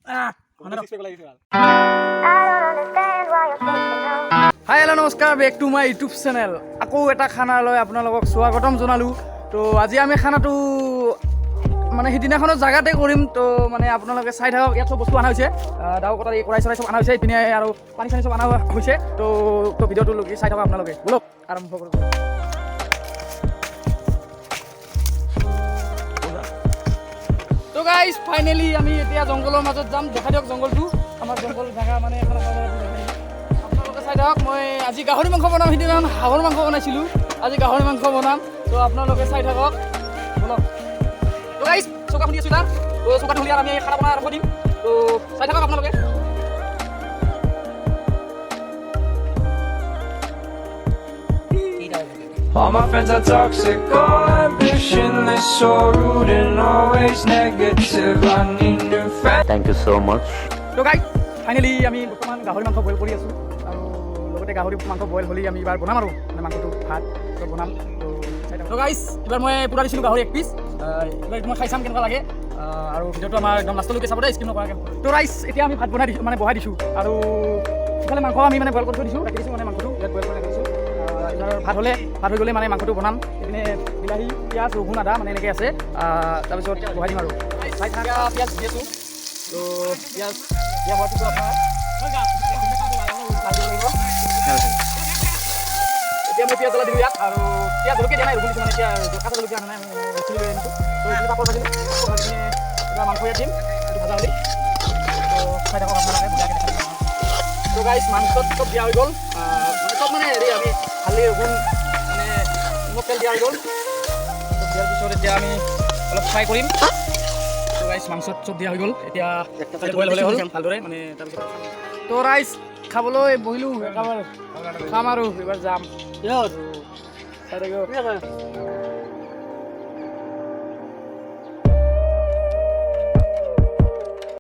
হাই, hello', নমস্কাৰ, back to my YouTube channel. আকৌ এটা খানালৈ আপোনালোকক স্বাগতম জনালোঁ। তো আজি আমি খানাটো মানে সিদিনাখনৰ জেগাতে কৰিম। তো মানে আপোনালোকে চাই থাকক। ইয়াত চব বস্তু অনা হৈছে, দাও, কটাৰী, কৰাই চৰাই চব অনা হৈছে ইপিনে আৰু পানী চানী চব অনা হৈছে। তো ভিডিঅ'টো লগি চাই থাকক আপোনালোকে। ব'লক, আৰম্ভ কৰোঁ। তো গাইজ, ফাইনেলি আমি এতিয়া জংঘলৰ মাজত যাম। দেখা দিয়ক জংঘলটো, আমাৰ জংঘল জেগা মানে খানা খোৱা জেগাটো দেখাই দিম। আপোনালোকে চাই থাকক। মই আজি গাহৰি মাংস বনাম। সিদিনাখন হাঁহৰ মাংস বনাইছিলোঁ, আজি গাহৰি মাংস বনাম। তো আপোনালোকে চাই থাকক, ব'লক। তো গাইজ, চৌকা খুন্দি আছোঁ তাত। তো চৌকাটো খুলি আৰু আমি খানা বনাই আৰম্ভ দিম। তো চাই থাকক আপোনালোকে। All my friends are toxic, all ambitionless, so rude and always negative. I need new friends. Thank you so much. তো গাইজ, ফাইনেলি আমি বৰ্তমান গাহৰি মাংস বইল কৰি আছোঁ আৰু লগতে গাহৰি মাংস বইল হ'লেই আমি এইবাৰ বনাম আৰু মানে মাংসটো ভাত চব বনাম। তো চাই থাকক। তো গাইজ, এইবাৰ মই পুৰা দিছিলোঁ গাহৰি এক পিচ। এইবাৰ মই খাই চাম কেনেকুৱা লাগে। আৰু ভিডিঅ'টো আমাৰ একদম লাষ্টলৈকে চাব দেই, স্কিপ নকৰাকৈ। তো ৰাইজ, এতিয়া আমি ভাত বনাই দিছোঁ, মানে বহাই দিছোঁ আৰু ইফালে মাংস আমি মানে বইল কৰি থৈ দিছোঁ, ৰাখি দিছোঁ। মানে মাংসটো ইয়াত বইল কৰি ৰাখি দিছোঁ। এইবাৰ ভাত হ'লে, ভাত হৈ গ'লে মানে মাংসটো বনাম। এইপিনে বিলাহী, পিঁয়াজ, ৰহুন, আদা মানে এনেকৈ আছে। তাৰপিছত বহাই দিম আৰু চাই থাকা। পিঁয়াজ দি আছোঁ। তো পিঁয়াজ দিয়া হোৱাৰ পিছত আপোনাৰ ভাজিব লাগিব। এতিয়া মই পিঁয়াজ জ্বলা দিলোঁ ইয়াত আৰু পিঁয়াজ, জলকীয়া দিয়া নাই, ৰহুন দিছোঁ। মানে এতিয়া কাঁচা জলকীয়া অনা নাই, আমি ৰচুন লৈ আনিছোঁ। তো এইখিনি পাপৰ ভাজিলোঁ। পাপৰ ভাজি কিনে এবাৰ মাংস ইয়াত দিম, এইটো ভাজা হ'লেই। তো চাই থাকক আপোনালোকে, বঢ়িয়াকৈ দেখাই দিম। তো গাইজ, মাংসত চব দিয়া হৈ গ'ল। মানে চব মানে হেৰি আমি হালধি, ৰহুন, মানে নিমখ, তেল দিয়া হৈ গ'ল। চব দিয়াৰ পিছত এতিয়া আমি অলপ ফ্ৰাই কৰিম। তো গাইজ, মাংসত চব দিয়া হৈ গ'ল। এতিয়া বইল হ'লে হ'ল ভালদৰে মানে তাৰপিছত। তো ৰাইজ, খাবলৈ বহিলোঁ। একেবাৰে খাম আৰু এইবাৰ যাম। চাই থাকিব।